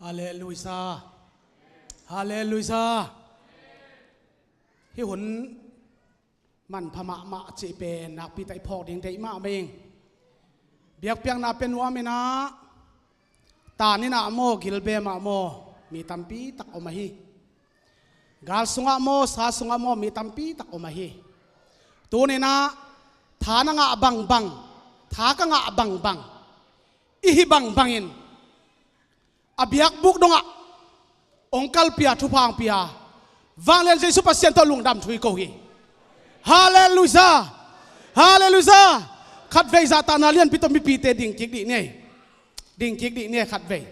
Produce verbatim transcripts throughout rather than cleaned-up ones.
Halleluia. Halleluia. Hih hun manpha mahmah cih pen nakpi tak i phawk ding deih mahmah ing. Biakpiakna pia nuam in ah, tan in ah maw, gilbem ah maw, mi tampi tak om ahi. Gal sungah maw, sa sungah maw, mi tampi tak om ahi. Tuni in ah, tha na ngah bangbang, tha ka ngah bangbang, i hih bangbangin a biakbuk dongah hong kalpia, thupha hong pia Vanglian Jesu Pasian tawh lungdam thu i ko hi. Halleluia. Halleluia. Khatvei zahtakna lianpi tawh mipite ding kik dih ni. Ding kik dih ni khatvei.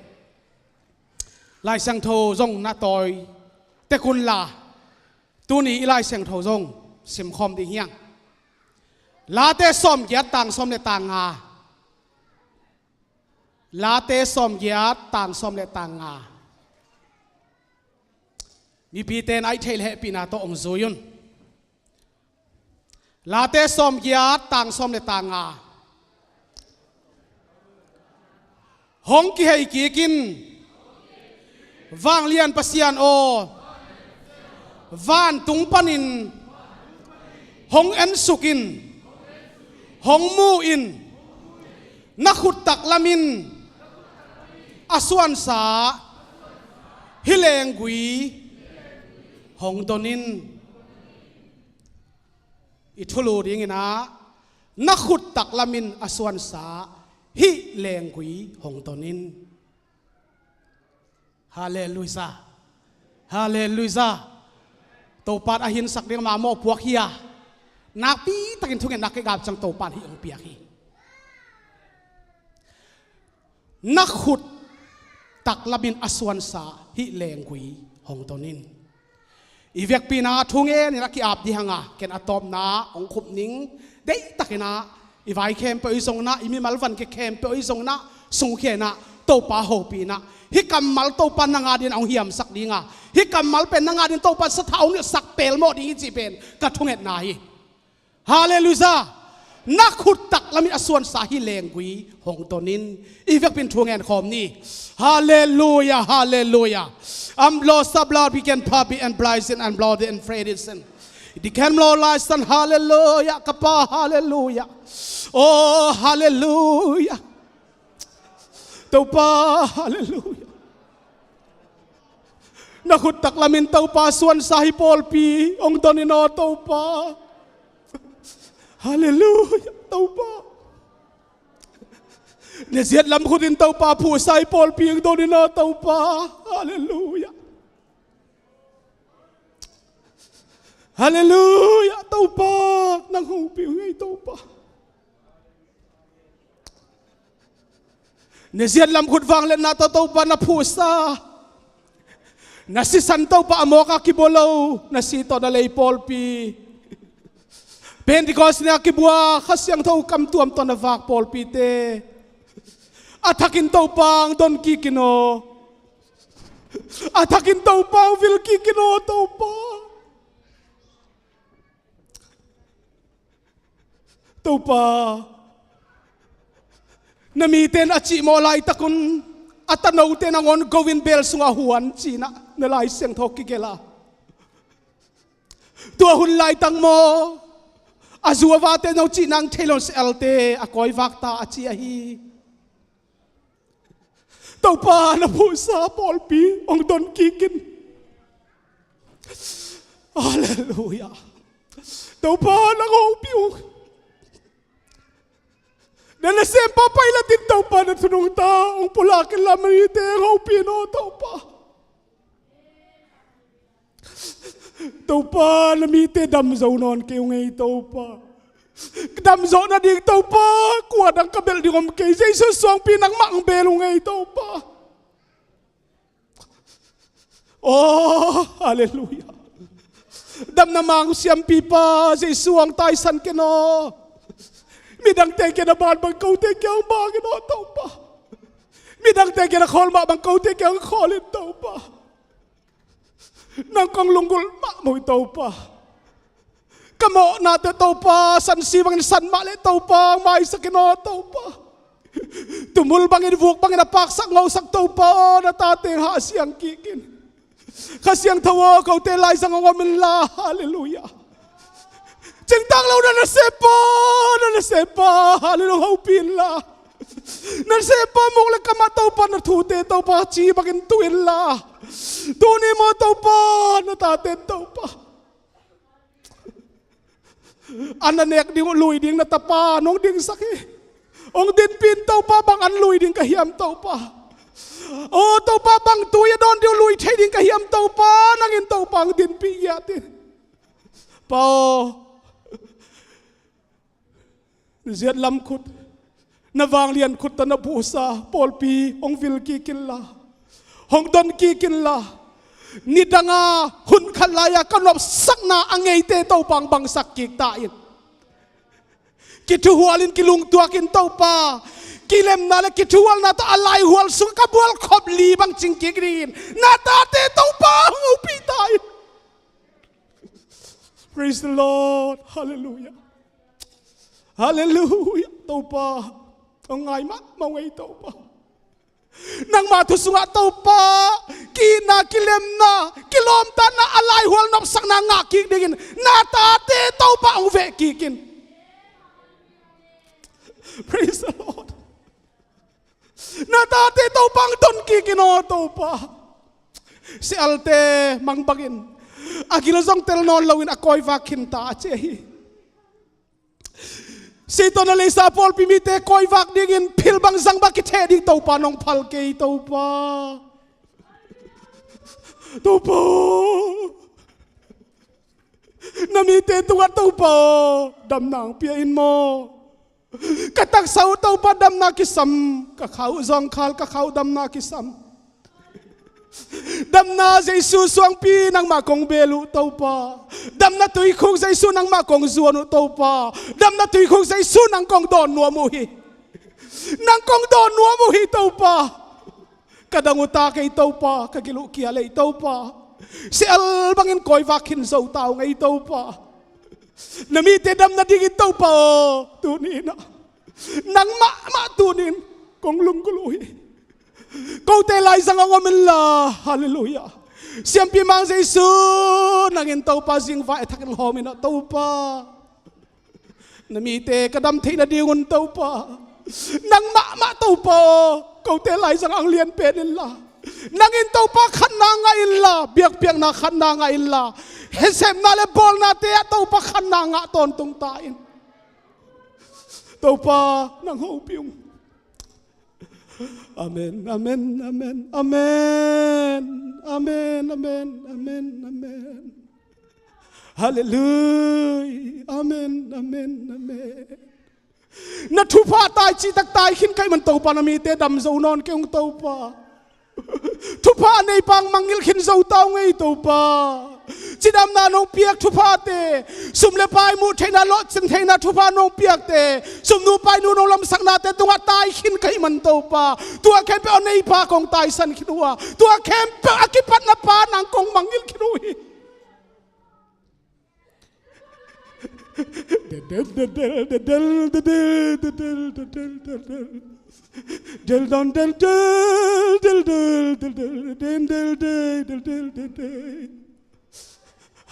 Lai Siangtho zong na tawi tek un la, tuni i Lai Siangtho zong simkhawm ding hi hang. Late sawmgiat, tang sawm le tang nga. Late sawmgiat, tang sawm le tang nga. Mipite in a theih le hehpihna tawh hong zui un. Late sawmgiat, tang sawm le tang nga. Hong kihei kik in, Vanglian Pasian aw, vantung panin hong ensuk in, hong mu in, na khut taklam in a suansa hih lenggui hong don in. I thulu ding in ah, na khut taklam in a suansa hih lenggui hong don in. Halleluia. Halleluia. Topa in a hinsak ding a, mawhpuak hi a, nakpi takin thungetna kei gap ciang Topa in hih hong piak hi. Na khut taklam in a suansa hih lenggui hong don in. I vekpi in ah thu ngen in a ki-ap dih hang a, ken a tawpna hong khup ning. Deihtakin ah i vai khempeuh i zong in ah, i mimal van kia khempeuh i zong in ah, sungkhia in ah, Topa hopih in ah, hih kammal Topa nang a dingin hong hiamsak ding a, hih kammal pen nang a dingin Topa sathau hong sak pelmawh ding hi cih pen ka thungetna hi. Halleluia. Na khut taklam in a suansa hih lenggui hong don in. I vekpi in thu ngen khawm ni. Halleluia, halleluia. Am lo sab la bi ken pa bi en blaisin an blo de en fredisen. Di ken lo laisan, halleluia, ka pa, halleluia. Oh, halleluia. Topa, halleluia. Na khut taklam in Topa suansa hih pawlpi hong don in aw Topa. Halleluia, Topa. Na ziat lam khut in Topa phuhsa hih pawlpi hong don in aw Topa. Halleluia. Halleluia, Topa. Nang hopih ung ei Topa. Na ziat lam khut vangliatna tawh Topa na phuhsa, na sisan Topa a mawk a kibua lo, na si tawh na lei pawlpi, Pentecost ni a kibua Kha Siangtho kamtuam tawh na vak pawlpite, a thakin Topa hong don kik in aw. A thakin Topa hong vil kik in aw Topa. Topa, na mite in a cihmawh laitak un, a tanote nangawn go in bel sungah huan ci-in ah na Lai Siangtho kigelh a, tua hun laitak maw, a zu a vate nong cih nang thei lo, sialte a kawi vak ta a ci ahi. Topa, na phuhsa pawlpi hong don kik in. Halleluia. Topa, nang hopih ung. Na nasempa Pilat in Topa na thu nungta hong pulak in la, mite hong hopih in aw Topa. Topa, na mite dam zo nawn kei ung ei Topa. Dam zawh nading Topa, kua dang ka belh ding om kei. Jesu suangpi nangmah hong bel ung ei Topa. Oh, halleluia. Damna mang siampipa Jesu hong taisan ken aw. Midangte kiang a ban bang kote kiang hong bang in aw Topa. Midangte kiang a khawl mah bang kote kiang hong khawl in Topa. Nang kong lunggulh mahmah uh Topa. Ka mawhnate Topa, sansi bangin san mah leh Topa, maisak in aw Topa. Tumul bangin, vuk bangin a paksak ngosak Topa aw, na tate hong hahsiang kik in. Kha Siangtho aw, kote laizang hong om inla. Halleluiah. Cingtak lo na nasep aw, na nasep aw, halleluiah, hong hopih inla. Na nasep aw, muk le kam ah Topa na thute Topa ci bangin tu inla. Tuni maw Topa, na tate in Topa, an na nek ding uh lui ding na tapa nong dingsak hi. Hong dinpih in Topa, bang an lui ding ka hiam Topa. Aw Topa, bang tui a dawn ding uh lui thei ding ka hiam Topa, nang in Topa hong dinpih giat in. Pa aw, na ziat lam khut, na vanglian khut tawh na buhsa pawlpi hong vil kik inla, hong don kik inla. Nidanga hun khat lai-a ka nopsakna a ngeite Topa hong bangsak kik ta in. Kithuhual in, kilungtuak in Topa, kilemna le kithuhualna tawh a laihual sungah ka bual khop li bang cing kik dingin na tate Topa hong hopih ta in. Praise the Lord. Halleluiah. Halleluiah. Topa, hong ngai mahmah ung ei Topa. Nangma thu sungah Topa, ki-itna, kilemna, kilawmtatna a laihual nopsakna ngah kik dingin na tate Topa hong veh kik in. Praise the Lord. Na tate Topa hong don kik in aw Topa. Sialte mang bangin a gil zong tel nawn loin a kawivak khin ta a ci hi. Siton a leisa pawlpi mite kawivak dingin phil bang zang bang kitheh ding Topa nong phal kei Topa. Topa, na mite tungah Topa, damna hong pia in maw. Ka taksa uh Topa damna kisam, ka kha uh zawngkhal, ka kha uh damna kisam. Damna Jesu suangpi nangmah kong bel uh Topa. Damna tuikhuk Jesu nangmah kong zuan uh Topa. Damna tuikhuk Jesu nang kong dawn nuam uh hi. Nang kong dawn nuam uh hi Topa. Ka dang uh ta kei Topa, ka gil uh kia lei Topa. Sial bangin kawivak khin zo ta ung ei Topa. Na mite damna dingin Topa aw, tuni in ah nang mahmah tuni in kong lunggulh uh hi. Kote laizang hong om inla. Halleluiah. Siampi Mang Jesu, nang in Topa zingvai a thakin hawm in ah Topa. Na mite ka dam theih nadingun Topa, nang mahmah Topa aw, kote laizang ang lian pen inla. Nang in Topa khatna ngah inla, biakpiakna khatna ngah inla. Hesepna le bawlnate ah Topa khatna ngah tawntung ta in. Topa, nang hopih ung. Amen, amen, amen, amen. Amen, amen, amen, amen. Halleluiah. Amen, amen, amen. Na thupha tai cihtak tai khin ka hih man Topa, na mite dam zo nawn kei ung Topa. Thupha a neipa hong mangngilh khin zo ta ung ei Topa. Cidamna nong piak thuphate, sum le pai muh theihna, lawhcin theihna thupha nong piakte, sumnu painu nong lamsaknate tungah tai khin ka hih man Topa, tua khempeuh a neipa kong taisan khin uh a, tua khempeuh a kipatna pa nang kong mangngilh khin uh hi.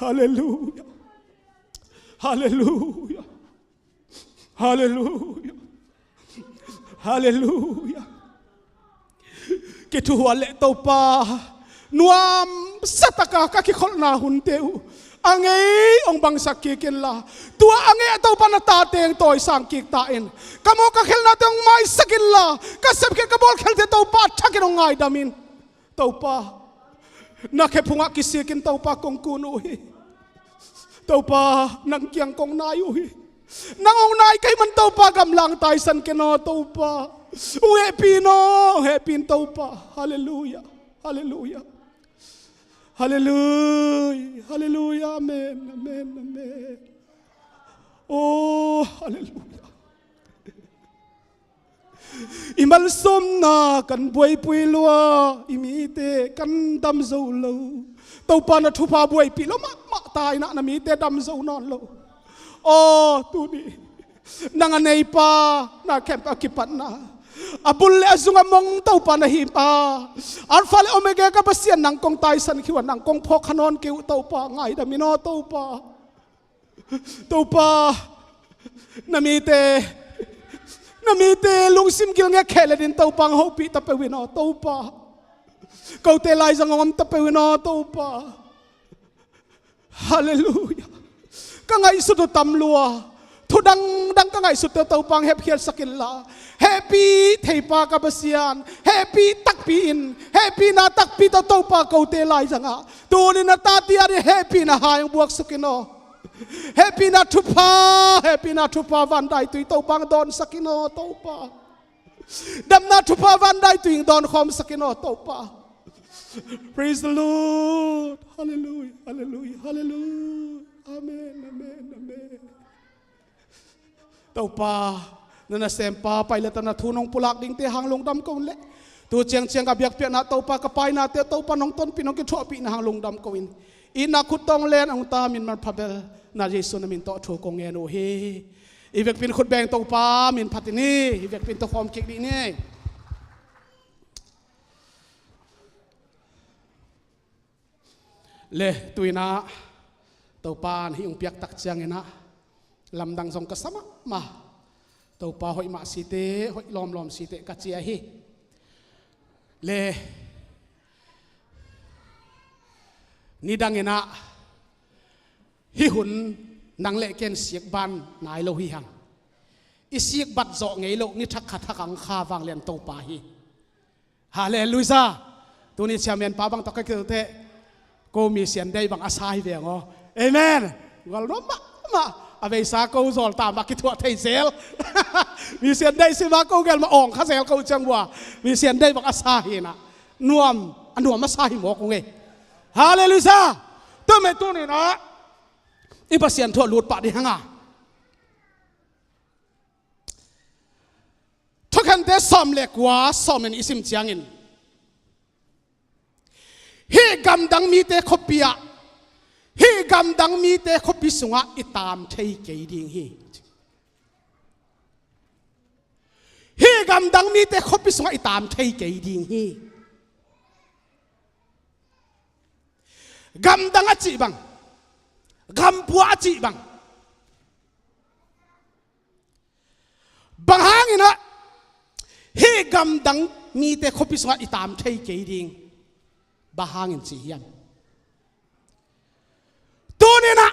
Halleluiah. Halleluiah. Halleluiah. Halleluiah. Kithuhual leh Topa, nuamsa taka ka kikholhna hunte uh a ngei hong bangsak kik inla, tua a ngei ah Topa na tate hong tawisang kik ta in. Ka mawh ka khelnate hong maisak inla, ka sepkhiat ka bawlkhialte Topa a thakin hong ngaidam in. Topa, na khephungah kisikin Topa kong kun uh hi. Topa, nang kiang kong nai uh hi. Nang hong nai ka hih man Topa, gamlang taisan ken aw Topa. Hong hehpih in aw, hong hehpih in Topa. Halleluiah. Halleluiah. Halleluiah. Halleluiah. Amen. Amen. Amen. Oh, halleluiah. I malsawmna kan buaipui lua, i mite kan dam zo lo. Topa na thupha buaipih lo mahmah ta in ah na mite dam zo nawn lo. Aw, tuni nang a neipa, na khempeuh a kipatna, A bul le a zung a mong Topa na hi pa. Alpha le Omega ka Pasian, nang kong taisan khia, nang kong phawk kha nawn kei uh Topa, ngaidam in aw Topa. Topa, na mite, na mite lungsim gilngek khehlet in Topa hong hopih ta peuh in aw Topa. Kote laizang hong om ta peuh in aw Topa. Halleluiah. Ka ngaihsut uh tam lua. Thu dangdang ka ngaihsut uh Topa hong hepkhiatsak inla, hehpih theipa ka Pasian, hehpih takpi in, hehpihna takpi tawh Topa kote laizangah tuni-in na tate adingin hehpihna hai hong buaksuk in aw. Hehpihna thupha, hehpihna thupha van daitui Topa hong dawnsak in aw Topa. Damna thupha van daitui hong dawnkhawmsak in aw Topa. Praise the Lord. Halleluiah, halleluiah, halleluiah. Amen, amen, amen. Topa, na nasempa Pilat a na thu nong pulak dingte hang lungdam ko in le, tu ciangciang ka biakpiakna Topa, ka painate Topa nong tonpih nong kithuahpihna hang lungdam ko in. Itna khut tawh hong len hong ta, min manpha belna Jesu na min tawh thu kong ngen uh hi. I vekpi in khut beng Topa min phat in hi. I vekpi in tawh khawm kik dih ni. Le tu-in ah Topa na hih hong piak tak ciangin ah lamdang zong ka sa mahmah. Topa hoih mah site, hoih lawmlawm site ka ci ahi. Le nidangin ah hih hun nang le ken sikbat nai lo hi hang. I sikbat zawh ngei loh ni thak khat hak hong kha vanglian Topa hi. Halleluiah. Tuni chairman pa bang tawh ka kil teh, ko Misian Day bang a sa hi veng aw. Amen. Gual nuam mahmah. A veisa ko zawl ta mah kithuah thei zel. Misian Day sim a ko gel mah awng kha zel ko ciang bua. Misian Day bang a sa hi na. Nuam, a nuam a sa hi mawk ung e. Halleluiah. Tua mah tuni-in ah i Pasian thu ah lut pah ding hang a. Thukhente sawm le kua, sawm le nih i sim ciangin, hih gamdang mite khuapi ah, hih gamdang mite khuapi sungah i taam thei kei ding hi. Hih gamdang mite khuapi sungah i taam thei kei ding hi. Gamdang a cih bang, gampua a cih bang, bang hangin ah hih gamdang mite khuapi sungah i taam thei kei ding? Bang hangin ci hiam? Tuni-in ah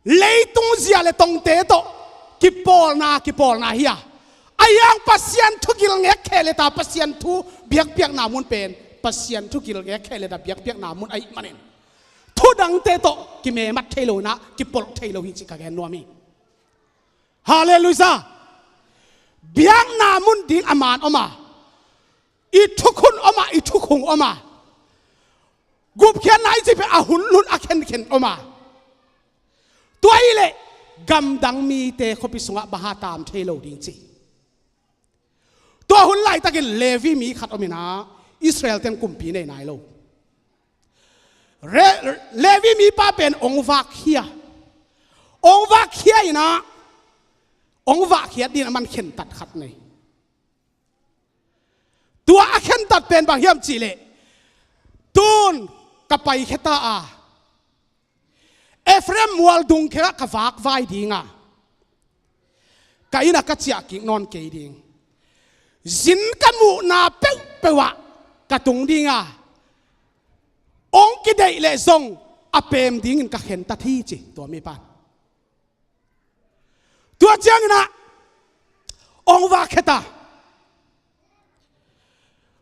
leitung zia le tongte tawh kipawlna, kipawlna hi a, ahi hang Pasian thu gilngek khehlet a, Pasian thu biakpiakna mun pen Pasian thu gilngek khehlet a biakpiakna mun ahih manin, thu dangte tawh kimemat thei lo-in ah, kipolh thei lo hi cih ka gen nuam hi. Halleluiah. Biakna mun ding a man om a, i thukhun om a, i thukhung om a, gupkhiatna i cih pen a hunhun a khenkhen om a, tua ahih leh gamdang mite khuapi sungah bang hang taam thei lo ding ci? Tua hun laitakin Levi mi khat om in ah, Israel-te'n kumpi nei nai lo. Re-, Levi mipa pen hong vakkhia. Hong vakkhia in ah, hong vahkhiat dingin aman khentat khat nei. Tua a khentat pen bang hiam cih leh, tun ka paikhia ta a, Efraim mual dung khengah ka vakvai ding a, ka inn ah ka ciah kik nawn kei ding. Zin ka muhna peuhpeuh ah ka tung ding a, hong kideih leh zong a pem dingin ka khentat hi ci tua mipa'n. Tua ciangin ah hong vakkhia ta.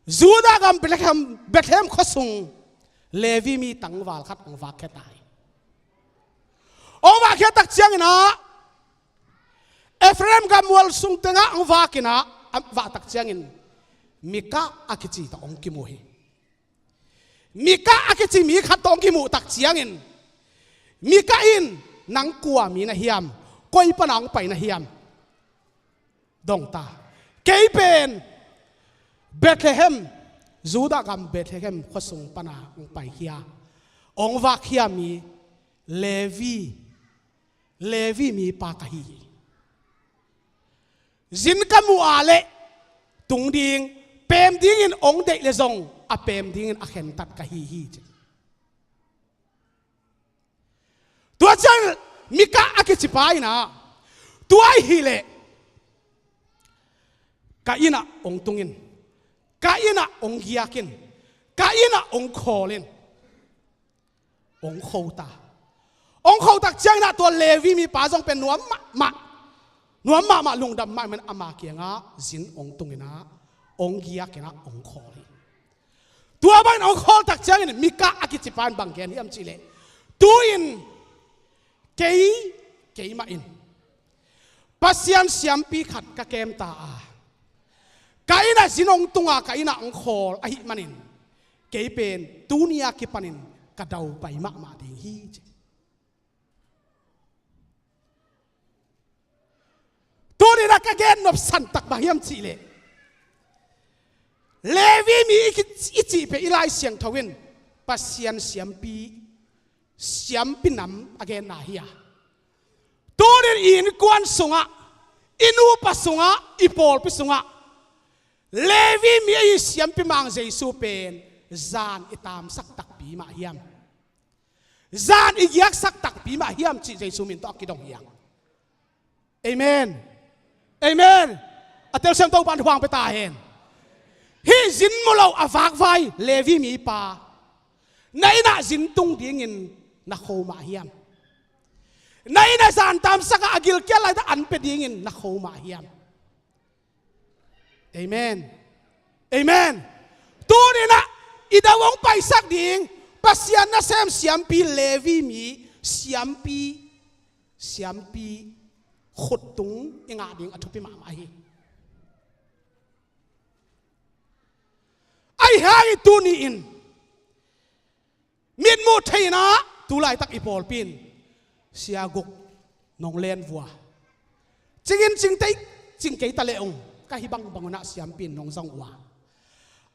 Judah gam Bethlehem, Bethlehem khuasung Levi mi tangval khat hong vakkhia ta hi. Hong vakkhia tak ciangin ah Efraim gam mual sung tengah hong vak in ah, a vak tak ciangin Mikah a kici tawh hong kimu hi. Mikah a kici mi khat tawh hong kimuh tak ciangin, Mikah in, "Nang kua mi na hiam? Koi pana hong pai na hiam?" Dong ta. "Kei pen Bethlehem, Judah gam Bethlehem khuasung pana hong paikhia, hong vakkhia mi Levi, Levi mipa ka hi hi. Zin ka muh a leh tung ding, pem dingin ong deih leh zong a pem dingin a khentat ka hi hi ci. Tua ciang Mika a kicipa in ah, tua ahih leh ka inn ah ong tung in, ka inn ah ong giak in, ka inn ah ong khawl in, ong kho ta. Ong kho tak ciangin ah tua Levi mipa zong pen nuam mahmah, nuam mahmah, lungdam mahmah in ama kiangah zin ong tung in ah, ong giak in ah ong khawl hi. Tua bangin ong khawl tak ciangin Mika a kicipa in bang gen hiam cih leh, tu-in kei, keimah in Pasian siampi khat ka kem ta a, ka inn ah zin ong tung a, ka inn ah ong khawl ahih manin, kei pen tuni a kipanin ka daupai mahmah ding hi ci. Tuni-in ah ka gen nopsan tak bang hiam cih leh, Levi mi i ki-, i cih pen i Lai Siangtho in Pasian siampi, siampi nam a genna hi a. Tuni-in i innkuan sungah, i nupa sungah, i pawlpi sungah Levi mi ahi siampi Mang Jesu pen zan i taamsak takpi mah hiam? Zan i giaksak takpi mah hiam cih Jesu min tawh a kidong hi hang. Amen. Amen. A telsiam Topa'n thupha pia ta hen. Hih zin mu lo a vakvai Levi mipa, na inn ah zin tung dingin na kho mah hiam? Na inn ah zan taamsak a, a gilkial laitak an pia dingin na kho mah hiam? Amen. Amen. Tuni-in ah i dau hong paisak ding Pasian nasem siampi, Levi mi siampi, siampi khuttung i ngah ding a thupi mahmah hi. Ahi hangin tuni-in mitmuh thei-in ah tu laitak i pawlpi in, Sia Guk, nong len vua, cingin cingtei, cing kei ta leh ung, ka hih bangbang un ah siampi in nong zong uh a.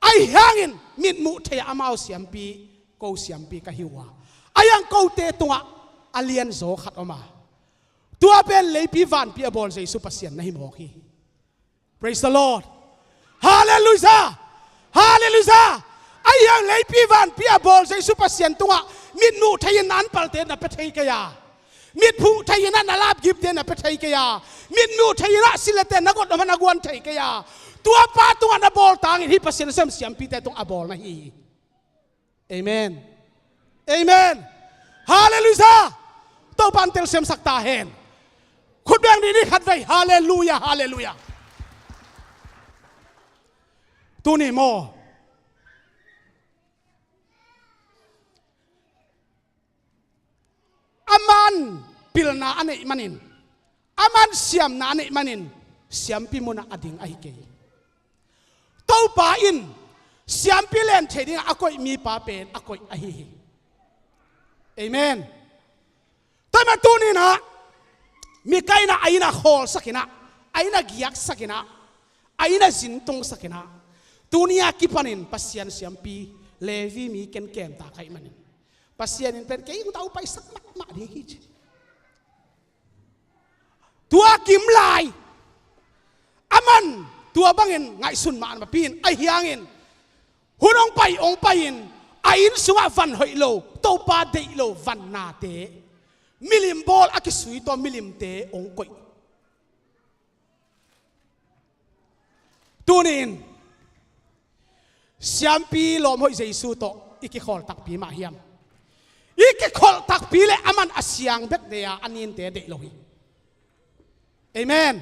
Ahi hangin mitmuh thei-a amau siampi, ko siampi ka hi uh a. Ahi hang kote tungah a lianzaw khat om a, tua pen leipi vanpi a bawl Jesu Pasian na hi mawk hi. Praise the Lord. Hallelujah. Hallelujah. Ahi hang leipi vanpi a bawl Jesu Pasian tungah mitmuh thei-in na anpalte na pia thei kei a, mitmuh thei-in ah na lapgipte na pia thei kei a, mitmuh thei-in ah silate na got om a na guan thei kei a, tua pa tungah na bawl tangin hih Pasian nasem siampite tungah a bawl na hi hi. Amen. Amen. Hallelujah. Topa'n telsiamsak ta hen. Khut beng dih ni khatvei. Hallelujah, hallelujah. Tuni maw, aman pilna a neih manin, aman siamna a neih manin siampi munah a ding ahi kei. Topa in siampi len thei dingah a koih mipa pen a koih ahi hi. Amen. Tua ahih manin tuni-in ah Mika in ah a inn ah khawlsak in ah, a inn ah giaksak in ah, a inn ah zintungsak in ah, tuni a kipanin Pasian siampi Levi mi kenkem ta ka hih manin, Pasian in pen kei hong daupaisak mahmah ding hi ci. Tua kim lai, aman tua bangin ngaihsun mah napi-in, ahi hangin hun hong pai, hong pai-in a inn sungah van hoih lo, Topa deih lo vannate, milim bawl a kisui tawh milimte hong koih. Tuni-in siampi lawmhoih Jesu tawh i kikhawl takpi mah hiam? I kikholh takpi leh aman a siang bek deih a, a ninte deih lo hi. Amen.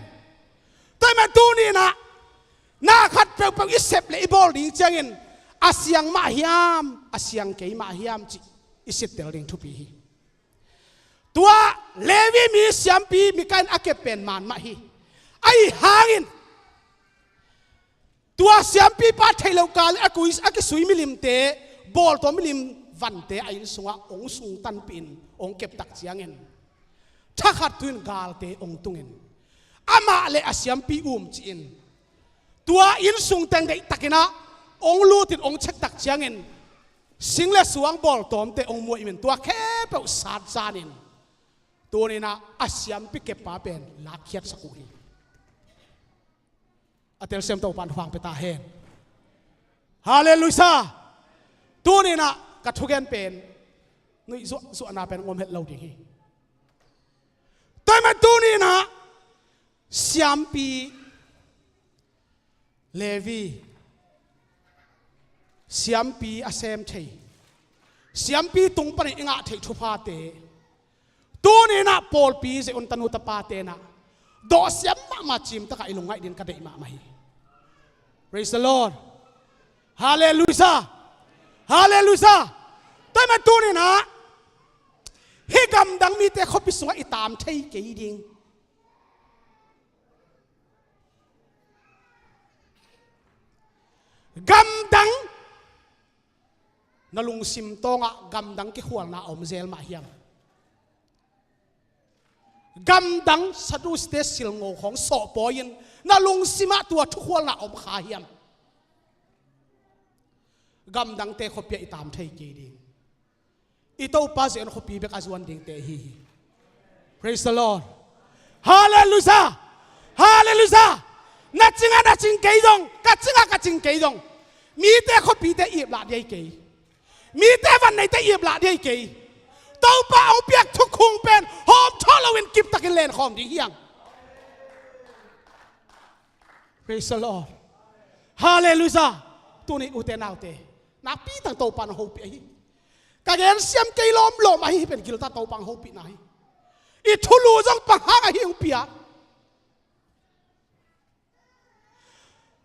Tua ahih manin tuni-in ah na khat peuhpeuh i sep leh i bawl ding ciangin a siang mah hiam, a siang kei mah hiam cih i sittel ding thupi hi. Tua Levi mi siampi Mika in a kep pen man mah hi. Ahi hangin tua siampipa theih loh kal a kui, a kisui milimte, bawltawm milim vante a inn sungah hong sungtanpih in hong kep tak ciangin, thakhat tu-in galte hong tungin, amah leh a siampi umcih in, tua inn sung teng deihtakin ah hong lutin hong check tak ciangin, sing leh suang bawltawmte hong muaimin, tua khempeuh satzanin tuni-in ah a siampi keppa pen lakkhiatsak uh hi. A telsiam Topa'n thupha pia ta hen. Halleluiah. Tuni-in ah ka thugen pen nuih zuahzuahna pen ngom het lo ding hi. Tua ahih manin tuni-in ah siampi, Levi, siampi a sem thei, siampi tung panin i ngah theih thuphate, tuni-in ah pawlpi Zion tanu tapate in ah dawhsiam mahmah, cimtakah i lungngaih dingin ka deih mahmah hi. Praise the Lord. Halleluiah. Halleluiah. Tua ahih manin tuni-in ah hih gamdang mite khuapi sungah i taam thei kei ding. Gamdang, na lungsim tawngah gamdang kikhualna a om zel mah hiam? Gamdang Sadducee-te silngo khawng sawhpawi-in na lungsimah tua thukhualna a om kha hiam? Gamdangte khuapi-ah i taam thei kei ding. I Topa Zion khuapi bek a zuan dingte i hi hi. Praise the Lord. Halleluiah. Halleluiah. Na cingah na cing kei zong, ka cingah ka cing kei zong, mite khuapite iplah ding ahi kei. Mite vanneite iplah ding ahi kei. Topa hong piak thukhun pen hawmthawh loin kiptakin lenkhawm ding hi hang. Praise the Lord. Halleluiah. Tuni ute naute, nakpi tak Topa hong hopih ahi. Ka gen siam kei lawmlawm ahi, hih pen gilta Topa hong hopihna hi. I thulu zong bang hang ahi hong pia.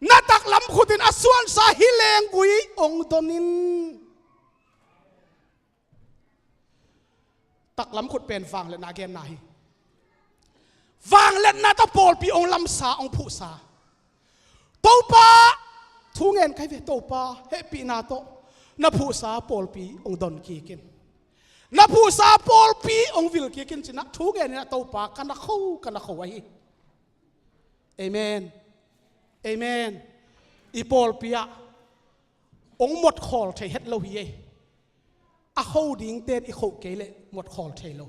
Na taklam khutin a suansa hih lenggui hong don in. Taklam khut pen vangliatna genna hi. Vangliatna tawh pawlpi hong lamsa, hong phuhsa. Topa, thu ngen ka hi ve, Topa, hehpihna tawh na phuhsa pawlpi hong don kik in. Na phuhsa pawlpi hong vil kik in, ci-in ah thu ngen in ah, Topa, ka na kho, ka na kho ahi. Amen. Amen. I pawlpi ah hong muatkhawl thei het lo hi ei. A kho dingte in i khoh kei leh muatkhawl thei lo.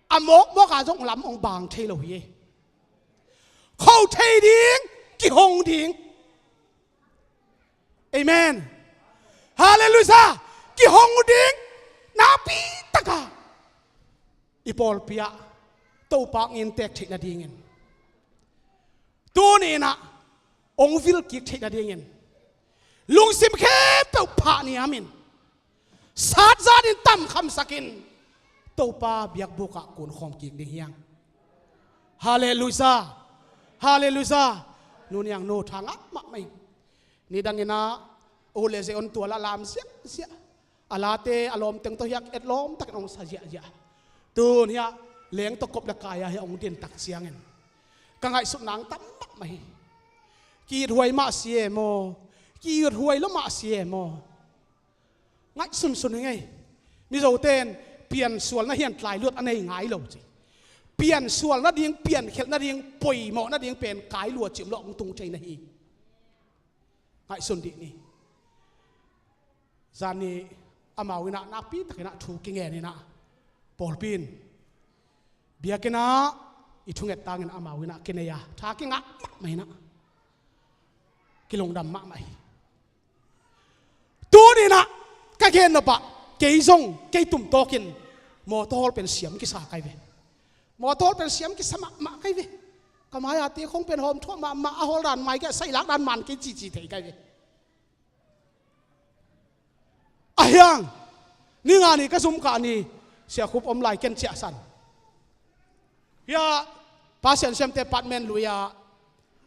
A mawkmawk a zong lam hong bang thei lo hi ei. Kho thei ding, kihong ding. Amen. Halleluiah. Kihong ding, nakpi takah i pawlpi ah Topa hong inntek theih nadingin, tuni-in ah hong vil kik theih nadingin, lungsim khempeuh phahniamin, satzatin, tamkhamsakin, Topa biakbuk ah kunkhawm kik ding hi hang. Halleluiah. Halleluiah. Nu Niang nu, tha ngah mahmah ing. Nidangin ah u le Zion tual ah lam ziahziah, a late a lawmteng tawh hiah etlawm takin hong sa ziahziah. Tun hiah leng tawh kop le kai-a hiah hong din tak ciangin ka ngaihsutna hong tam mahmah hi. Ki-ithuai mah si e maw, ki-ithuai lo mah si e maw. Ngaihsunsun hi ing ei. Mizote in piansualna hian tlailuat a nei ngai lo ci. Piansual nading, piankhelh nading, poimawh nading pen kai lua cimlawh hong tung thei na hi. Ngaihsun dih ni. Zan ni amau in ah nakpi takin ah thu kingen in ah, pawlpi in biakinn ah i thunget tangin amau in ah kinei a, tha kingah mahmah in ah, kilungdam mahmah hi. Tuni-in ah ka gen nop ah, kei zong kei tum tawkin mawtaw hawl pen siam kisa ka hi ve. Mawtaw hawl pen siam kisa mahmah ka hi ve. Ka mai-a te khong pen hawmthuah mahmah, a hawl dan mai kei, sailak dan man kei cici thei ka hi ve. Ahi hang, ni nga ni ka zum kah ni, Sia Khup om lai ken ciahsan. Hiah Pa Sian Siamte apartment lui-a,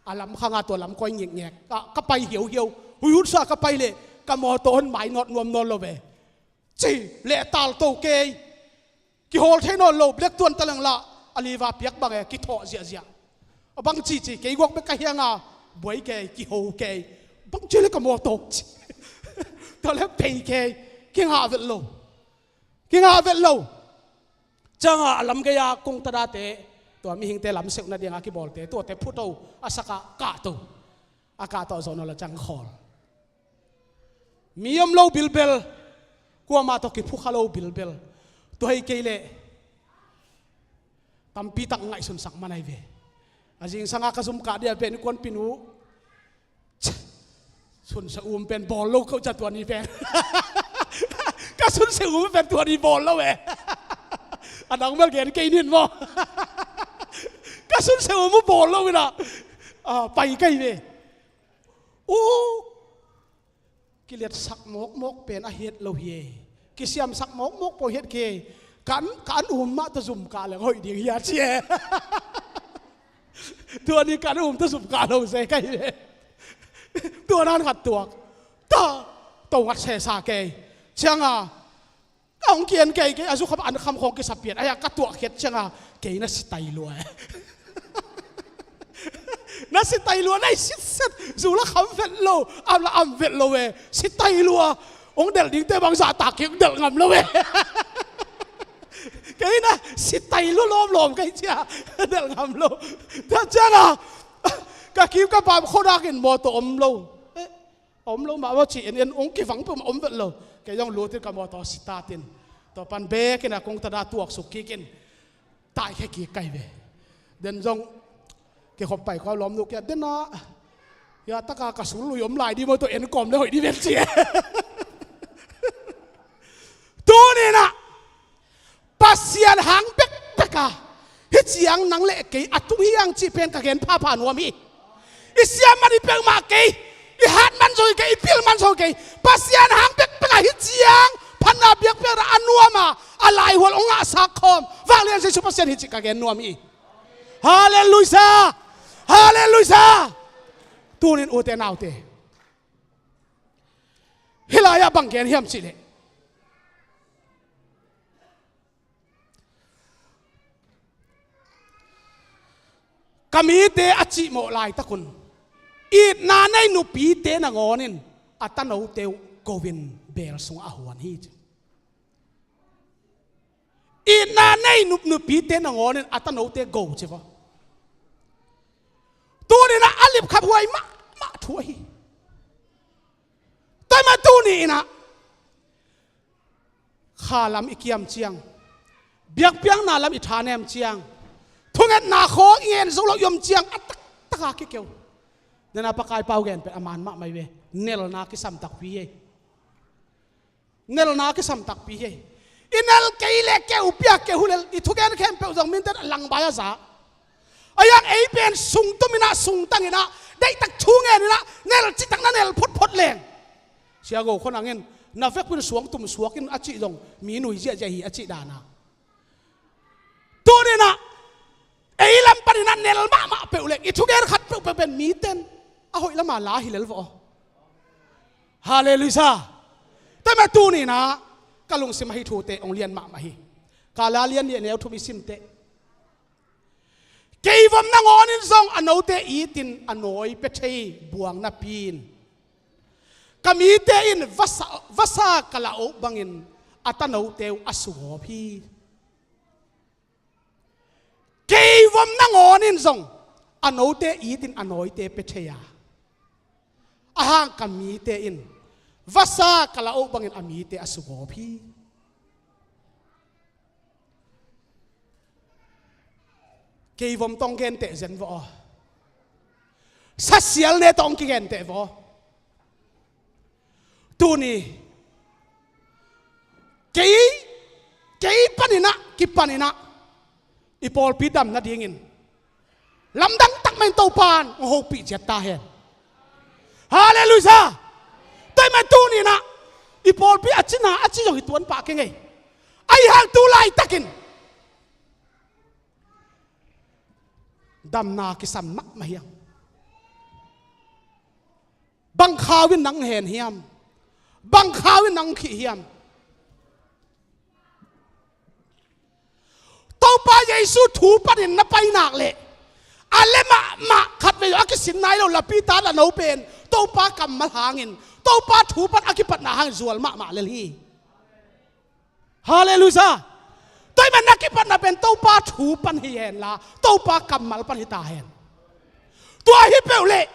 a lam khang a tua lam koi ngekngek. Ka, ka pai hiauhiau. Huihutsa ka pai leh ka mawtaw hon mainawt nuam nawn lo ve. Ci leh talto kei. Kihawl thei nawn lo, black tuan taleng lah a liva piak bang e, kithawh ziahziah. A bang cici, kei guak bek ka hi hang a, buai kei, kiho kei. Bang ci leh ka mawtaw ci. Tua leh pei kei, kingah vet lo. Kingah vet lo. Ciangah a lam gei-a kungtadate, tua mihingte lamseuh nadinga kibawlte, tuate phuto, a sakah kahto. A kahto zawh nawn lo ciang khawl. Mi om lo bilbel, kuamah tawh kiphukha lo bilbel. Tua hi kei leh tampi tak ngaihsunsak man ahi ve. A zingsanga ka zum kah dia pen i kuanpih uh. Sunsia um pen bawl lo ko ca tua ni pen. Ka sunsia um pen tua ni bawl lo e. A dang bel gen kei ning maw. Ka sunsia um uh bawl lo ina. Ah, pai kai ve. Uh. Kiliatsak mawkmawk pen a hiat lo hi e. Kisiamsak mawkmawk pawh hiat kei. Kan, kan um mah tawh zum kah leng hoih ding hi a ci e. Tua ni kan um tawh zum kah lo se kai hi e. Tua nan khat tuak. Ta, to ngat sesa kei. Cianga. Ka hong kian kei kei a zu kham an kham khawng kisa pian. Aia ka tuah khiat cianga kei na si tai lua e. Na si tai lua na i sitset. Zu la kham vet lo, am la am vet lo e. Si tai lua. Hong delh dingte bang zahtak kei hong delh ngam lo e. Kei na si tai lua lawmlawm kei cia. Delh ngam lo. Tua cianga ka kim ka pam khodakin mawtaw om lo. Eh, a om lo mah maw ci en en hong kivang peuhmah om vet lo. Kei zong lutin ka mawtaw sitatin tua pan bekin a kong tada tuaksuk kikin taikhia kik kai ve. Den zong kikhop pai kau lawmnu kia dena. Hia taka ka sul lui om lai di maw tua en kawm le hoih di ven ci e. Tuninah Pasian hang bekbeka hih ciang nang le kei a tung hiang cih pen ka gen phapha nuam hi. I siam man hi peuhmah kei, i hat man zo hi kei, i pil man zo hi kei. Pasian hang bekbeka hih ciang phatna biakpiakna a nuama a laihual hong ngahsak khawm vanglian Jesu Pasian hi cih ka gen nuam hi. Halleluiah. Halleluiah. Tunin ute naute, hih lai-ah bang gen hiam cihleh ka mite a cihmawh laitakun itna nei nupite nangawnin a tanote uh go-in beel sungah a huan hi ci. Itna nei nup nupite nangawnin a tanote go ci vaw. Tuninah a lipkhaphuai mahmah thu ahi. Taima tuni inah kha lam i kiam ciang, biakpiakna lam i thanem ciang, thungetna khawng i ngen zo lo i om ciang a taktaka kikeu. Nena Pakai pau gen pen a man mahmah hi ve. Nelna kisam takpi hi. Nelna kisam takpi hi. I nel kei le keu piak keu hulel i thugen khempeuh zong minte a langbai a za. A yang ei pen sungtum inah sungtang inah deihtak thu ngen inah nel citak na nel photphot leng. Sia go khonangin na vekpin suangtum suakin a cih zong mi nui ziahziah hi a cih dana. Tuninah ei lam paninah nel mahmah peuh leng i thugen khat peuhpeuh pen miten a hoih lama la hi lel vaw. Halleluiah. Taima tuninah ka lungsim ahi thute hong lian mahmah hi. Ka la lian nih a neu thum i simte. Kei vom nangawnin zong a note itin a nawi pia thei buang napi-in ka mite in vasa, vasa ka la oh bangin a tanote uh a sugawp hi. Kei vom nangawnin zong a note itin a nawite pia thei a, ahang ka mite in vasa ka la oh bangin a mite a sugawp hi. Kei vom tawh hong genteh zen vaw aw. Sasial ne tawh hong kigenteh vaw. Tuni kei, kei paninah kipaninah i pawlpi dam nadingin lamdang takmahin Topan hong hopih ciat ta hen. Halleluiah. Taima tuninah i pawlpi a cina a ci zong hi tuan pah kei ngei. Ahi hang tu laitakin damna kisam mahmah hiam? Bang khau in nang hen hiam? Bang khau in nang khih hiam? Topa Jesu thu panin na pai nak leh a le mahmah khatvei a kisin nai lo lapita la no pen Topa kammal hangin Topa thu pan a kipatna hangin zual mahmah lel hi. Halleluiah. Tua ahih manin na kipatna pen Topa thu pan hi henla Topa kammal pan hi ta hen. Tua hi peuh leh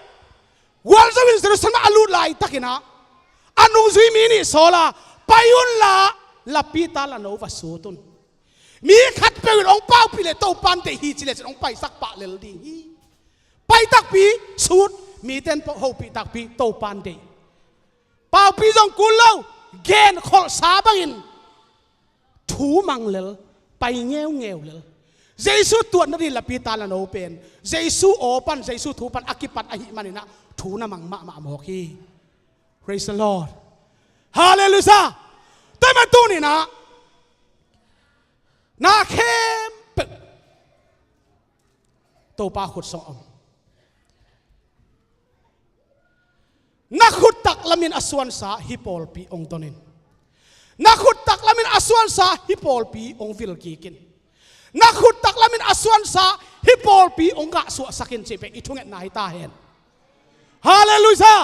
gualzo in Jerusalem a lut laitakinah a nungzui mi nih sawla pai unla lapita la no va sut un. Mi khatpeuh in hong paupih leh Topa in deih hi ci lecin hong paisak pah lel ding hi. Pai takpi sut, mite in hopih takpi Topa in deih. Paupi zong kul lo, genkholhsa bangin thu mang lel, pai ngeungeu lel. Jesu tuatna ding lapi ta la no pen Jesu aw pan, Jesu thu pan a kipat ahih manin ah thu na mang mahmah mawk hi. Praise the Lord. Hallelujah. Tua ahih man tuni-in ah na khempeuh Topa khut sung om. Na khut tak lamin a suansa hih pawlpi hong don in. Na khut tak lamin a suansa hih pawlpi hong vil kik in. Na khut tak lamin a suansa hih pawlpi hong gahsuahsak in cih pen i thungetna hi ta hen. Hallelujah.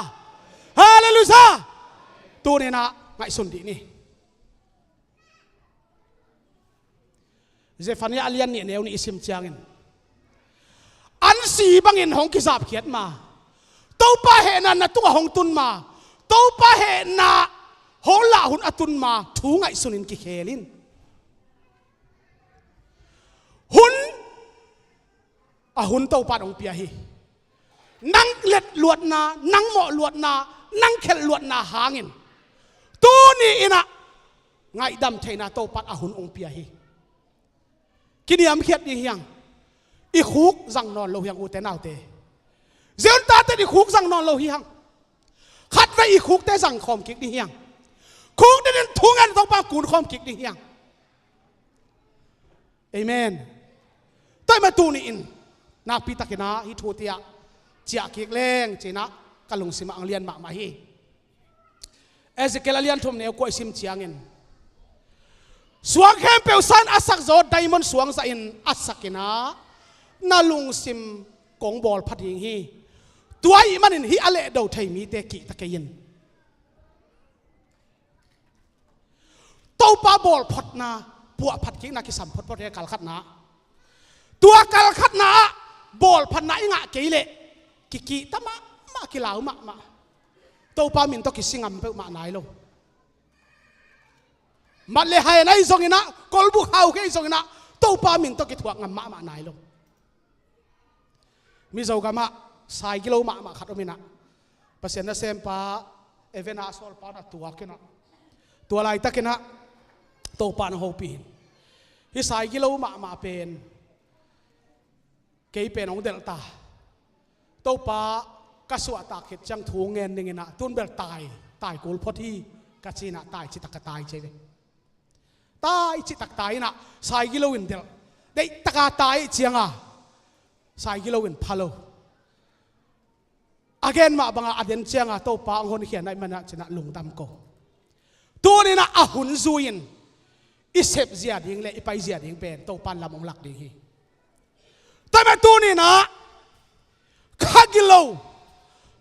Hallelujah. Tuni-in ah ngaihsun dih ni. Zephaniah a lian nih a neu nih i sim ciangin, an si bangin hong kizapkhiat ma, Topa hehna na tungah hong tun ma, Topa hehna hong lah hun a tun ma thu ngaihsun in kikhel in. Hun, a hun Topa in hong pia hi. Nang let luatna, nang mawh luatna, nang khelh luatna hangin tuni-in ah ngaihdam theihna Topa in a hun hong pia hi. Kiniamkhiat ding hi hang. I khuk zang nawn lo hi hang, ute naute. Zion tate in i khuk zang nawn lo hi hang. Khatvei i khukte zang khawm kik ding hi hang. Khuk dingin thungen Topa in kun khawm kik ding hi hang. Amen. Tua ahih man tuni-in nakpi takin ah hih thute ah ciah kik leng ci-in ah ka lungsim ah hong lian mahmah hi. Ezekiel a lian thum neu kua i sim ciangin, suang khempeuh sa in a sakzaw diamond suang zah in a sak in ah na lungsim kong bawl pha ding hi. Tua ahih manin hih a lehdo thei mite kihta kei in. Topa bawlphotna, puahphat kikna kisam photphot hi kal khatna. Tua kal khatna ah bawlphatna i ngah kei leh kikihta mahmah, kilau mahmah. Topa min tawh kisi ngam peuhmah nai lo. Mat le hai na hi zongin ah, kolbuk hau kei zongin ah, Topa min tawh kithuak ngam mahmah nai lo. Mizo gamah saigilo mahmah khat om in ah, Pasian nasempa, Evan a sawlpa na tuak in ah, tua laitakin ah Topa na hopih in. Hih saigilo mahmah pen kei pen hong delh ta. Topa ka suahtak khit ciang thu ngen ning in ah, tun bel tai, tai kul phot hi ka ci in ah, tai citak ka tai ci ve. Tai citak tai in ah, saigilo in delh. Deihtaka tai ciang a, saigilo in pha lo. A gen mah bangah a den ciang a Topa hong honkhia na hih man ah ci in ah lungdam ko. Tuni in ah a hun zui-in i sep zia ding le i pai zia ding pen Topa in lam hong lak ding hi. Tua ahih man tuni in ah khagilo,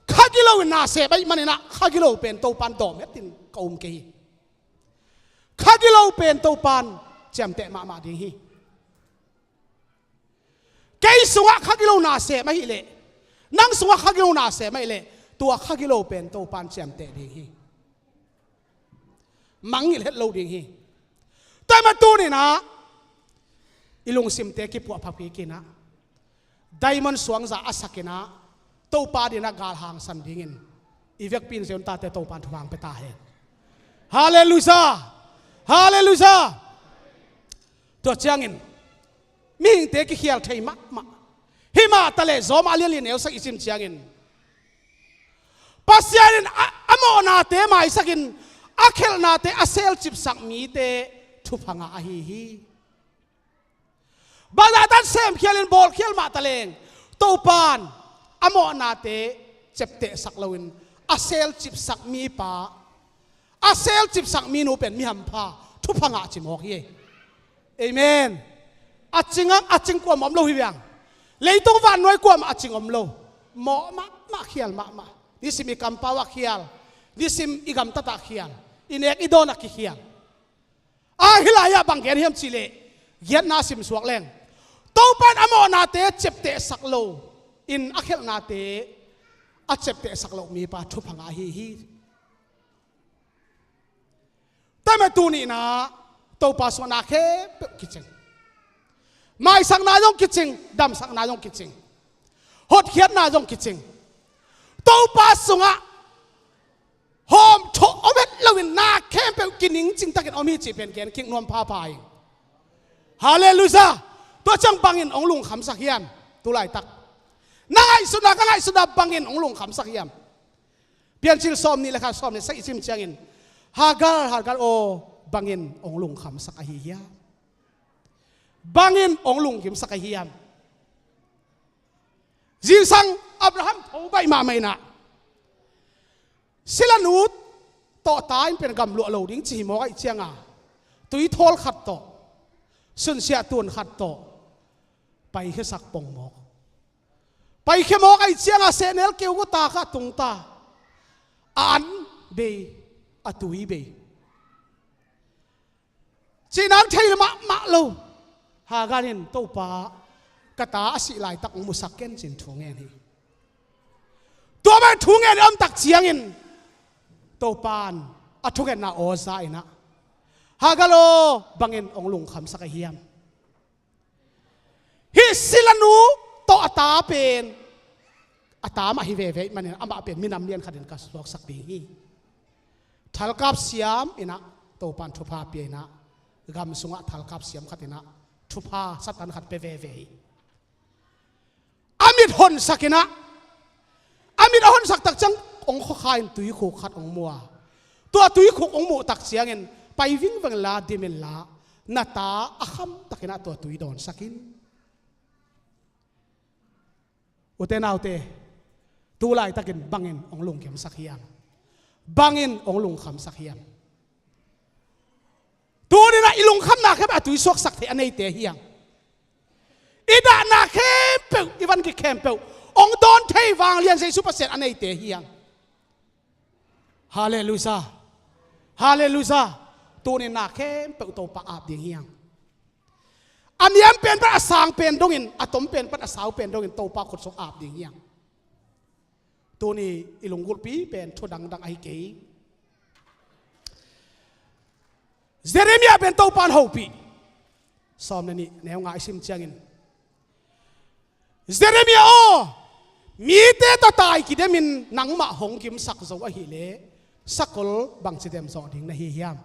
khagilo in na sep ahih manin ah khagilo pen Topa in dawm het in ka um kei hi. Khagilo pen Topa in ciamteh mahmah ding hi. Kei sungah khagilo na sem ahih leh, nang sungah khagilo na sem ahih leh, tua khagilo pen Topa in ciamteh ding hi. Mangngilh het lo ding hi. Tua ahih man tuni in ah i lungsimte kipuahpha kik in ah, diamond suangzah a sak in ah, Topa adingin ah gal hangsan dingin i vekpi in Zion tate Topa in thupha hong pia ta hen. Halleluiah. Halleluiah. Tua ciangin mihingte kikhial thei mahmah. Himah ta leh Rom a lian li neu sagih i sim ciangin, Pasian in a, a mawhnate maisak in, a khelhnate a selcipsak mite thupha ngah ahi hi. Bangzah tan semkhial in bawlkhial mah ta leng, Topa in a mawhnate ceptehsak loin a selcipsak mipa, a selcipsak minu pen mi hampha, thupha ngah ci mawk hi. Amen. A cing ang, a cing kuamah om lo hi ve ang. Leitung vannuai kuamah a cing om lo. Mawh mahmah, khial mahmah. Nisim i kampau ah khial, nisim i gamtat ah khial, i nek i dawn ah kikhial. A hih lai-ah bang gen hiam cih leh, giatna simsuak leng, Topa in a mawhnate ceptehsak lo in a khelhnate a ceptehsak loh mipa thupha ngah ahi hi. Tua ahih man tuni in ah Topa sungah na khempeuh kicing. Maisakna zong kicing, damsakna zong kicing. Hotkhiatna zong kicing. Topa sungah hawm thawh om het loin na khempeuh kiningcing takin om hi cih pen gen kik nuam phapha ing. Halleluiah. Tua ciang bangin hong lungkhamsak hiam? Tulaitak na ngaihsutna, ka ngaihsutna bangin hong lungkhamsak hiam? Piancil sawm nih le khat, sawm nih le sagih sim ciangin, Hagar, Hagar aw, bangin hong lungkhamsak ahi hiam? Bangin hong lunggimsak ahi hiam? Zingsang Abraham tho baih mahmah inah, silanu tawh ta in pen gamluah lo ding ci hi mawk ahih cianga, tuithawl khat tawh, sunsiah tun khat tawh paikhiasak pong mawk. Paikhia mawk ahih cianga sehnel keu guta kha tungta, a an bei, a tui bei. Cihna thei mahmah lo. Hagar in, Topa, ka ta a sih laitak hong musak ken, ci-in thu ngen hi. Tua bang thu ngen i om tak ciangin Topa in a thungetna aw za inah, Hagar aw, bangin hong lungkhamsak ahi hiam? Hih silanu tawh a ta pen, a ta mah hi veve ahih manin amah pen minam lian khatin ka suaksak ding hi. Thalkap siam inah Topa in thupha pia inah, gam sungah thalkap siam khat inah thupha satan khat pia veve hi. A mit honsak inah, a mit a honsak tak ciang hong khuakha in tuikhuk khat hong mu a, tua tuikhuk hong muh tak ciangin, pai vingveng la, dim inla, na ta a kham tak inah tua tui dawnsak in. Ute naute, tulaitakin bangin hong lungkhamsak hiam? Bangin hong lungkhamsak hiam? Tuni inah i lungkhamna khempeuh a tui suaksak thei a neite hiam? I dahna khempeuh, i van gik khempeuh hong dawn thei vanglian Jesu Pasian a neite hiam? Halleluiah. Halleluiah. Tuni inah khempeuh Topa ap ding hiam? A niam pen pan a sang pen dongin, a tom pen pan a sau pen dongin Topa khut sung ap ding hiam? Tuni i lunggulhpi pen thu dangdang ahi kei. Jeremiah pen Topa in hopih. Sawm le nih, neu nga i sim ciangin, Jeremiah aw, mite tawh tai kidemin nangmah hong gimsak zo ahileh sakol bangci dem zawh ding na hi hiam?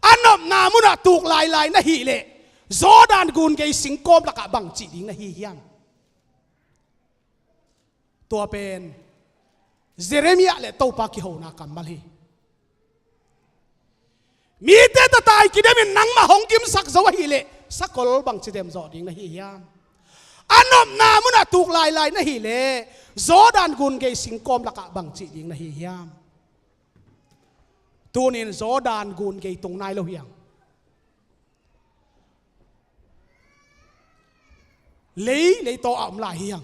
A nopna munah tuk lailai na hileh Jordan gun gei singkawm lakah bangci ding na hi hiam? Tua pen Jeremiah le Topa kihona kammal hi. Mite tawh tai kidemin nangmah hong gimsak zo ahileh sakol bangci dem zawh ding na hi hiam? A nopna munah tuk lailai na hileh Jordan gun gei singkawm lakah bangci ding na hi hiam? Tunin Jordan gun gei tung nai lo hiam? Lei, leitaw a om lai hiam?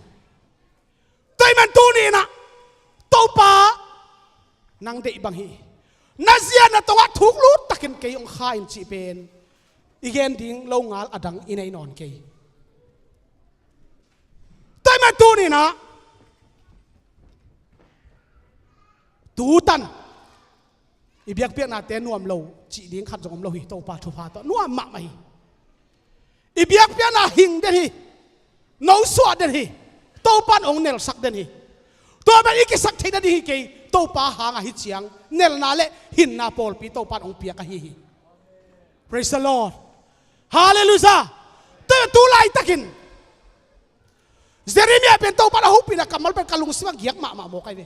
Tua ahih man tuni inah, Topa, nang deih bang hi. Na zia na tongah thuk lut takin kei hong kha in cih pen i gen ding lo ngal a dang i nei nawn kei. Tua ahih man tuni inah, tutan i biakpiaknate nuam lo cih ding khat zong om lo hi. Topa thupha tawh nuam mahmah hi. I biakpiakna hing den hi. Nosuah den hi. Topa in hong nelsak den hi. Tua pen i kisak theihna ding hi kei. Topa hangah hi ciang nelna le hinna pawlpi Topa in hong piak ahi hi. Praise the Lord. Halleluiah. Tua tu laitakin Jeremiah pen Topa in a hopihna kammal pen ka lungsimah giak mahmah mawk ahi ve.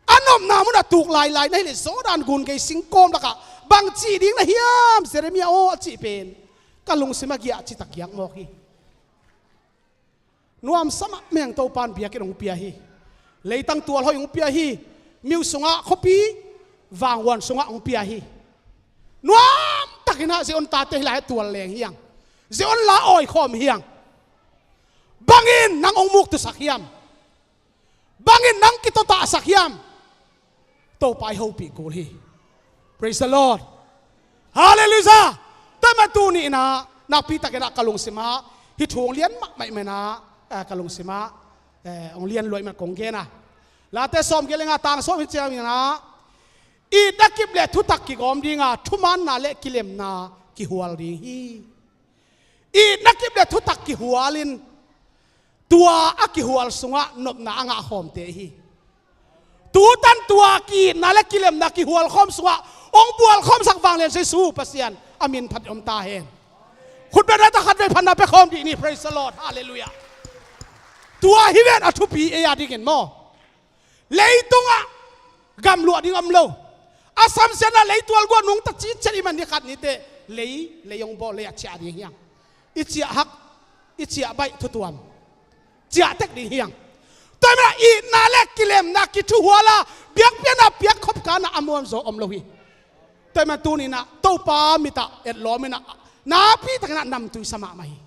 A nopna munah tuk lailai na hileh Jordan gun gei singkawm lakah bangci ding na hiam, Jeremiah aw, a cih pen ka lungsimah giah citak giak mawk hi. Nuamsa mahmah, Topa in biakinn hong pia hi. Leitang tualhoih hong pia hi. Miu sungah khuapi vanghuan sungah hong pia hi. Nuam takin ah Zion tate hi lai tual leng hiang. Zion la awi khawm hiang. Bangin nang hong muktusak hiam? Bangin nang kitotahsak hiam? Topa i hopih kul hi. Praise the Lord. Halleluiah. Tua ahih man tuni inah nakpi takin ah ka lungsimah hih thu hong lian mahmah ahih man ah, eh, ka lungsimah, eh, hong lian luat ahih man kong gen a. Late sawmgiat le nga, tang sawm hi ciang inah, itna kip le thutak kigawm ding a, thumaanna le kilemna kihual ding hi. Itna kip le thutak kihual in Tua a kihual sungah nopna a ngah khawmte hi. Tutan tua ki-itna le kilemna kihual khawm sungah hong bual khawmsak vanglian Jesu Pasian a min phat om ta hen. Khutbetna ta khatvei phatna pia khawm dih ni. Praise the Lord. Halleluiah. Tua hi ven a thupi ei a dingin maw. Leitungah gamluah ding om lo. A samsiatna leitual guah nungta citciat i man ni khat nite lei, lei hong bawl, lei a ciah ding hiang. I ciah hak, i ciah baih thutuam. Ciah tek ding hiang. Tua hi manin itna le kilemna kithuhual a biakpiakna piak khop kanah a muanzaw om lo hi. Tua hi manin tuninah Topa mitah etlawminah nakpi takinah namtui sa mahmah hi.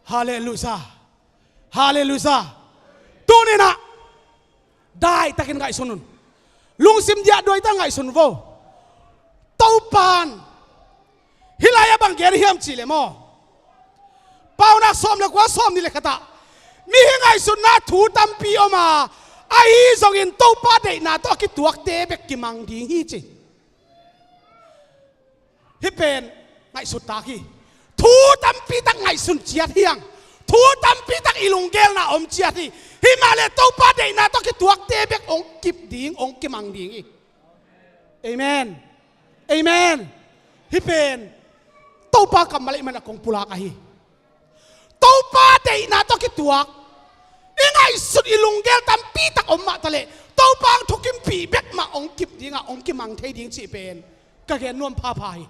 Halleluiah. Halleluiah. Tuninah daitakin ngaihsun un. Lungsim diahduaita ngaihsun vo. Topan hih lai-ah bang gen hiam cihleh maw, Paunak sawm le kua, sawm nih le khatah, mi hi ngaihsutna thu tampi om a, ahi zongin Topa deihna tawh a kituakte bek kimang ding hi ci. Hih pen ngaihsut tak hi. Thu tampi tak ngaihsun ciat hiang. Thu tampi tak i lunggelna om ciat hi. Himahleh Topa deihna tawh kituakte bek hong kip ding, hong kimang ding hi. Amen. Amen. Hih pen Topa kammal ahih man a kong pulak ahi. Topa deihna tawh kituak i ngaihsut i lunggel tampi tak om mah taleh Topa ang thukimpih bek mah hong kip dingah hong kimang thei ding cih pen ka gen nuam phapha hi.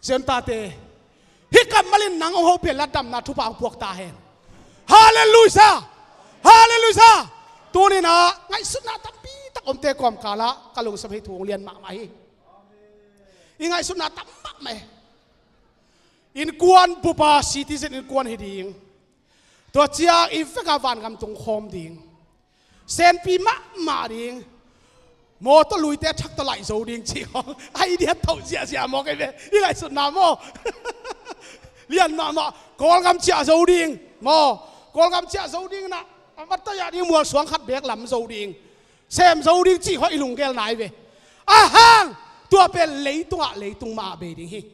Zion tate, hih kammal in nang hong hopih a, latdamna thupha hong puak ta hen. Halleluiah. Halleluiah. Tuninah ngaihsutna tampi tak omte kawmkalah ka lungsim hei thu hong lian mahmah hi. I ngaihsutna tam mahmah hi. Innkuan bupa citizen innkuan hi ding. Tua ciang i veka vangam tung khawm ding. Senpi mahmah ding. Mawtaw luite thak tawh laih zo ding cih khawng idea tawh ziahziah maw kei ve. I ngaihsutna maw. Lian mahmah. Kawlgam ciah zo ding maw. Kawlgam ciah zo ding inah a va taih ah ding, mualsuang khat beek lam zo ding, sem zo ding cih khawng i lunggel nai ve. Ahang tua pen leitungah leitung mah ah bei ding hi.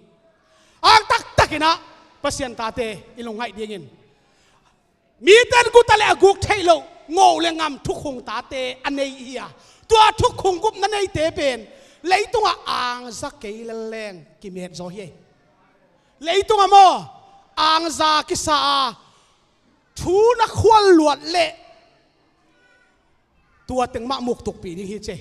Ang taktakinah Pasian tate i lungngaih dingin, mite in guta le a guk theih loh ngo le ngam thukhung tate a nei hi a, tua thukhung gupna neite pen leitungah angza kei lel leng kimet zaw hi. Leitungah maw angza kisa a thu na khual luat leh tua teng mah muktukpih ding hi ci.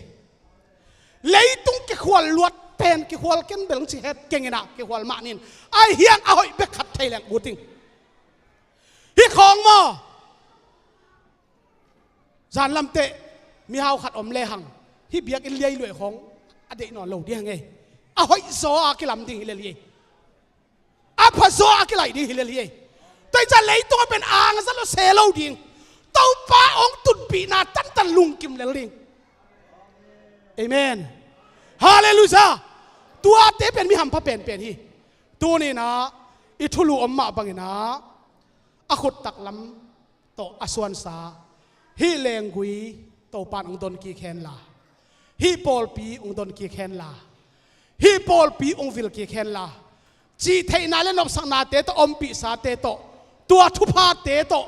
Leitung kikhual luat pen kikhual ken bel ci het kenginah kikhual mah nin, ahi hiang a hoih bek khat thei leng ut ding. Hih khawng maw, zanlamteh mihau khat om lehang hih biakinn liailuai khawng a deih nawn lo ding hang ei. A hoih zaw a kilam ding hi lel hi. A phazaw a kilaih ding hi lel hi. Tua hi ciah leitung a pen angza lo se lo ding. Topa hong tunpihna tantan lungkim lel ding. Amen. Halleluiah. Tuate pen mi hampha penpen hi. Tuninah i thulu om mah banginah a khut taklam tawh a suansa hih lenggui Topan hong don kik henla, hih pawlpi hong don kik henla, hih pawlpi hong vil kik henla, cihtheihna le nopsaknate tawh ompihsate tawh, tua thuphate tawh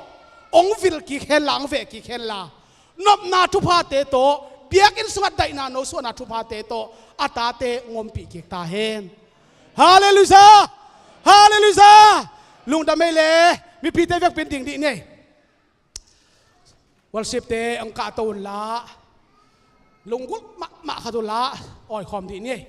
hong vil kik henla, hong veh kik henla, nopna thuphate tawh, biakinn sungah daihna nosuahna thuphate tawh a tate hong ompih kik ta hen. Halleluiah. Halleluiah. Lungdam ei le mipite vekpin ding dih ni ei. Worshipte hong kahto unla, lunggulh mahmah khat unla, awikhawm dih ni ei.